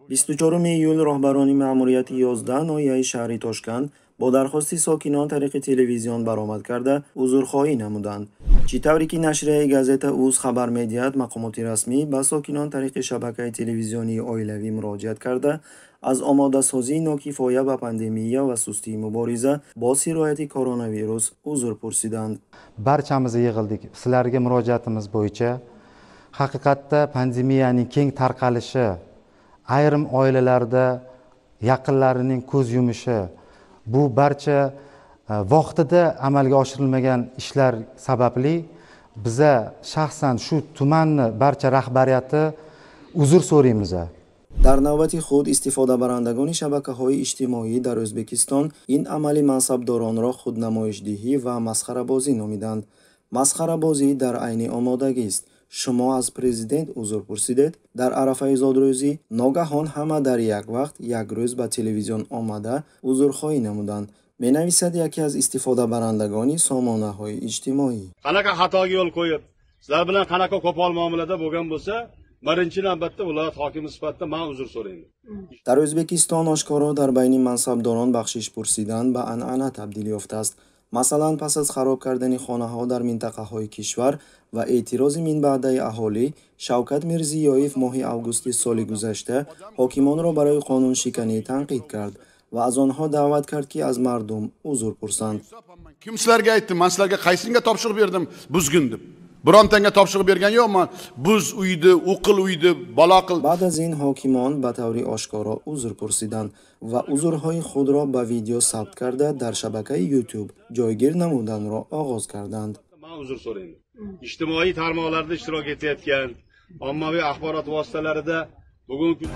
24 июл роҳбарони маъмурияти 11 ноҳияи шаҳри Тошканд бо дархости сокинон тариқи телевизион баромад карда, узрхоҳӣ намуданд. Чӣ тавре ки нашрияи газета Уз хабар медиҳад, мақомоти расмӣ ба сокинон тариқи шабакаи телевизионии оилавӣ муроҷиат карда, аз омодасозии нокифоя ба пандемия ва сустии мубориза бо сирояти коронавирус узр пурсиданд. Barchamiz yig'ildik. Sizlarga murojaatimiz bo'yicha haqiqatda pandemiyaning keng tarqalishi, ayrim oilalarda yaqinlarining ko'z yumishi, bu barcha vaqtida amalga oshirilmagan ishlar sababli biza shaxsan shu tumanni barcha rahbariyati uzr so'raymiz. Дар навбати худ истифодабарандагони шабакаҳои иҷтимоӣ дар Ӯзбекистон ин амали мансабдоронро худнамоишдиҳӣ ва масхарабозӣ номиданд. Масхарабозӣ дар айни омодагист. Шумо аз президент узр пурсидед? Дар арафаи зодрӯзӣ ногаҳон ҳама дар як вақт як рӯз ба телевизион омада узрхоҳӣ намуданд, менависад яке аз истифодабарандагони сомонаҳои иҷтимоӣ. Qanaqa xatoga yo'l qo'yib, sizlar bilan qanaqa qo'pol muomalada bo'lgan bo'lsa, birinchi navbatda viloyat hokimi sifatida men uzr so'rayman. Дар Ӯзбекистон ошкоро дар байни мансабдорон бахшиш пурсидан ба анъана табдил ёфтааст. Масалан, пас аз хароб кардани хонаҳо дар минтақаҳои кишвар ва эътирози минбаъдаи аҳолӣ, Шавкат Мирзиёев моҳи августи соли гузашта ҳокимонро барои қонуншиканӣ танқид кард ва аз онҳо даъват кард, ки аз мардум узр пурсанд. Kim sizlarga aytdi? Man sizlarga qaysinga topshiriq berdim buzgin deb? Birontanga topshiriq bergan yo'qman. Buz uydi, o'qil uydi, balo qil. Баъд аз ин ҳокимон ба таври ошкоро узр пурсиданд ва узрҳои худро ба видео сабт карда, дар шабакаи YouTube ҷойгир намуданро оғоз карданд. Man uzr so'rayman. Ijtimoiy tarmoqlarda ishtirok etayotgan ommaviy axborot vositalarida bugungi